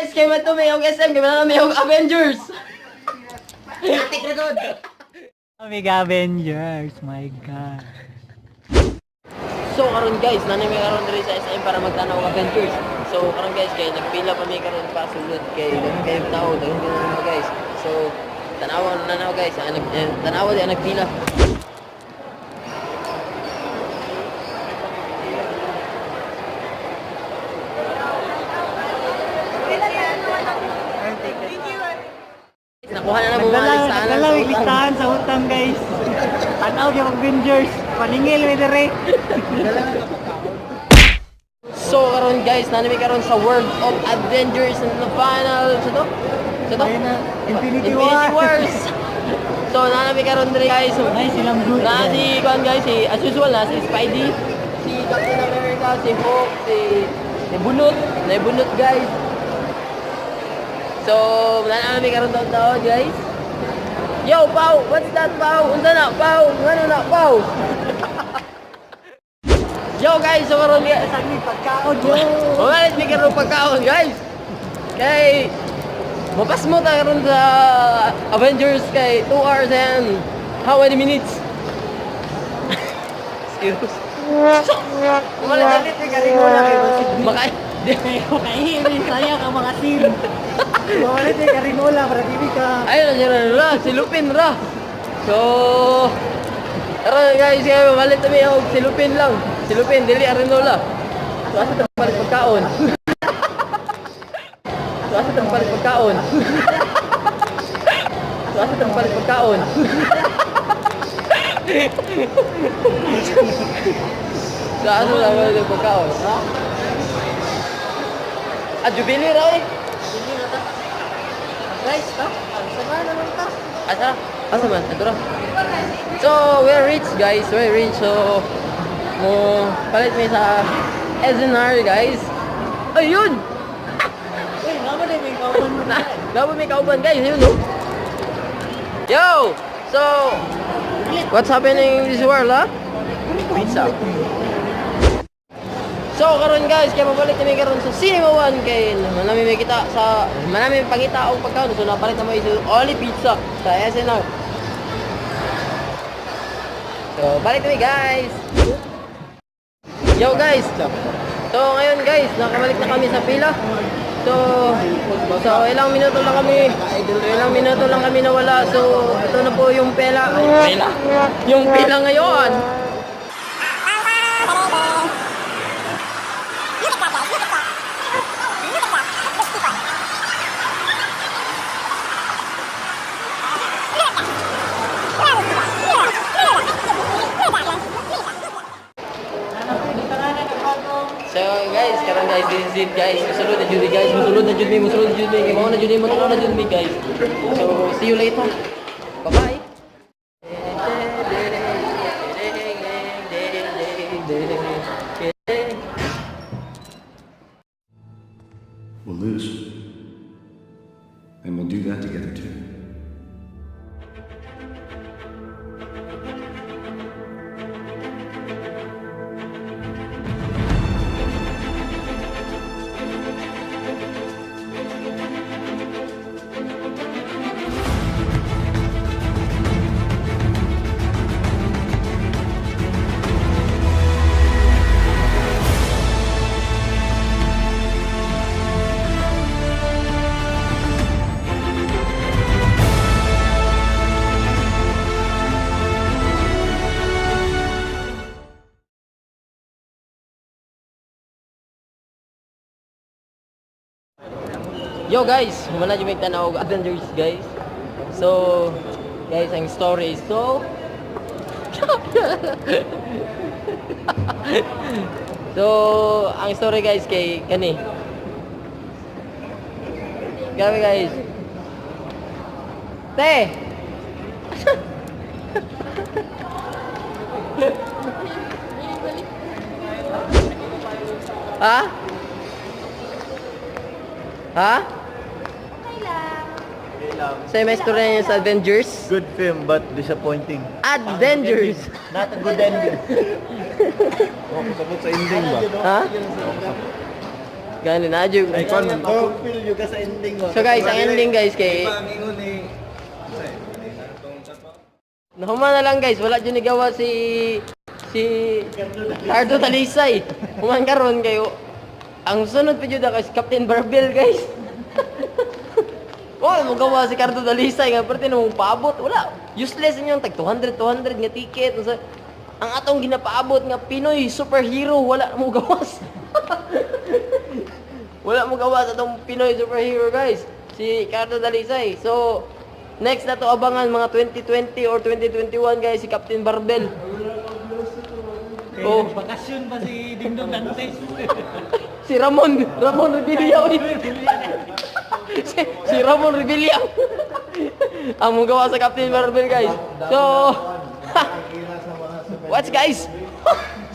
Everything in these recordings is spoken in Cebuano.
Guys, kay man to may og SM, kay man may og Avengers. Omega Avengers, my God. So karon guys, nanay may karon diri sa SM para magtanaw og Avengers. So karon guys, kay nagpila pa mi karon pa sulod kay daghan kay tao, daghan kay mga guys. So tanawa na na guys, ang tanawa di ang nagpila. Nakuha na na mo mga listahan Nagdala sa yung utang. listahan sa utang, guys. Tanaw yung Avengers. Paningil, may dire. So karon guys, nanami karon sa World of Avengers in the final. Sa to? Sa to? Ayun na, Infinity Infinity War. Wars. So nanami karon diri guys. Ay, silang good. Na si kuan guys, si as usual na si Spidey, si Captain America, si Hulk, si si Bunot, na Bunot guys. So nanami karon taon-taon guys. Yo, Pau, what's that, Pau? Unsa na, Pau? Ngano na, Pau? Yo guys, so karon guys, Saan may pagkaon, yo. Mamalit may karon pagkaon, guys. Kay mapasmo ta karon sa Avengers kay 2 hours and how many minutes? Excuse. Mamalit na Malit may karingola kay Basig. Maka Kahihirin saya ka mga sin. Malit may karingola para dili ka. Ayun na siya ra, si Lupin ra. So karon guys, kay mamalit na mi og si Lupin lang. Si Lupin dili Arenola. So asa ta palit pagkaon? So asa ta palit pagkaon? So asa ta palit pagkaon? So asa ta palit pagkaon? Ha? Ah, Jubilee ra eh. Guys, ta. Sama naman ta. Asa? Asa man? Ito ra. So, we're rich guys. We're rich. So, mo palit mi sa SNR guys. Ayun! Uy, naman eh, may kauban mo Na, dapat may kauban guys. Ayun no. Yo! So, what's happening in this world, ha? Pizza. So, karon guys, kaya mabalik kami karon sa Cinema One kay manami may kita sa manami may pangita og pagkaon. So, napalit na mo is Oli Pizza sa SNR. So, balik kami guys. Yo guys. So, ngayon guys, nakabalik na kami sa pila. So, ilang minuto lang kami. So, ilang minuto lang kami nawala. So, ito na po yung pela. Ay, pela. Yung pila ngayon. So guys, karon guys, this is it guys. Musulod na jud mi, guys, musulod na jud mi, musulod na jud mi, mao na jud mi, musulod na jud mi guys. So see you later. Bye-bye. We'll lose. And we'll do that together too. Yo guys, wala jud may tanaw og Avengers guys. So guys, ang story is so So, ang story guys kay kani. Grabe guys. Te. Ha? Ha? So, may story niya sa Avengers? Good film but disappointing. Avengers! Not a good ending. Oh, sabot sa ending ba? Ha? Gani na jud. Ay, kon man to. Feel you ka sa ending mo. So guys, ang ending, guys, kay Pangingon ni Nahuma na lang, guys, wala jud nigawa si si Cardo Talisay. Human karon kayo. Ang sunod pa jud ako is Captain Barbell, guys. Wala mo gawa si Cardo Talisay nga parte na mong paabot. Wala. Useless inyong tag 200 200 nga ticket. Unsa ang atong ginapaabot nga Pinoy superhero, wala mo gawas. Wala mo gawas atong Pinoy superhero, guys. Si Cardo Dalisay. So next na to abangan mga 2020 or 2021, guys, si Captain Barbell. Oh. Oh. Bakasyon pa si Dingdong Dantes. Si Ramon, Ramon Revilla ulit. Si Ramon Revilla. Ang mong gawa sa Captain Marvel, guys. So, what's guys?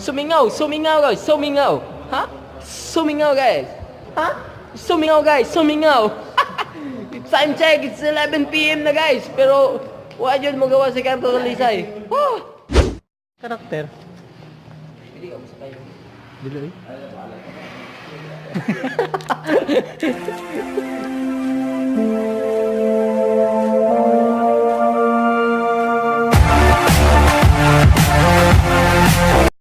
Sumingaw, sumingaw, guys, sumingaw. Ha? Sumingaw, guys. Ha? Sumingaw, guys, sumingaw. Time check, it's 11 PM na, guys. Pero wala yun mo gawa si Carlo Talisay. Oh! Karakter. Dili eh.